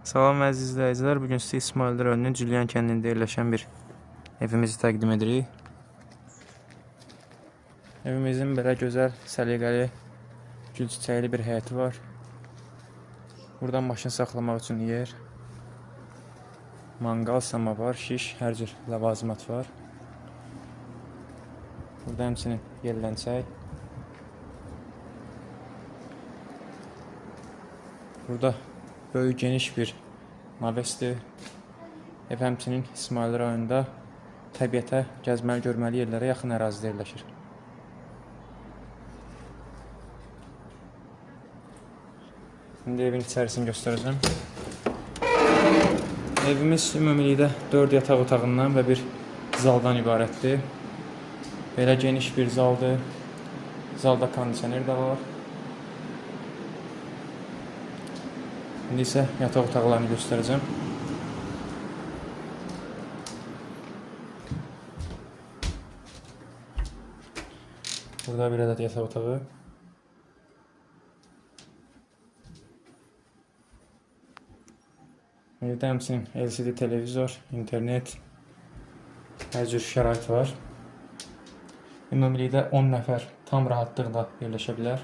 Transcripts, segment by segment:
Salam əziz izləyicilər, bu gün sizə İsmayıl rayonunun Cülyan kəndində yerləşən bir evimizi təqdim edirik. Evimizin belə gözəl, səliqəli, gül çiçəkli bir həyəti var. Buradan maşın saxlamaq üçün yer, manqal, samavar, şiş, hər cür ləvazimat var. Burada həmçinin yerlənçək. Burada böyük, geniş bir navesdir. Ev həmçinin İsmayıl rayonunda təbiətə, gəzməli, görməli yerlərə yaxın ərazidə yerləşir. İndi evin içərisini göstərəcəm. Evimiz ümumilikdə 4 yataq otağından və bir zaldan ibarətdir. Belə geniş bir zaldır. Zalda kondisioner də var. İndi isə yataq otaqlarını göstərəcəm. Burada bir ədəd yataq otağı. Evdə həmçinin LCD televizor, internet, hər cür şərait var. Ümumilikdə 10 nəfər tam rahatlıqla yerləşə bilər.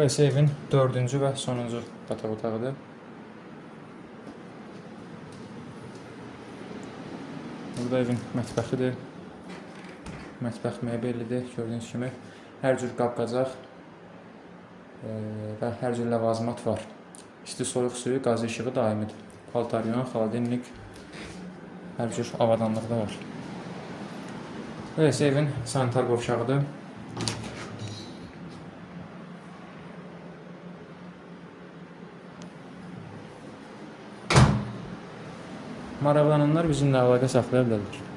Burası evin 4-cü və sonuncu yataq otağıdır. Burada evin mətbəxidir. Mətbəx mebellidir, gördüyünüz kimi. Hər cür qab-qacaq və hər cür ləvazimat var. İsti soyuq suyu, qaz işığı daimidir. Paltaryon, xaladelnik, hər cür avadanlıq da var. Burası evin sanitar qovşağıdır. Maraqlananlar bizimlə əlaqə saxlaya bilərlər.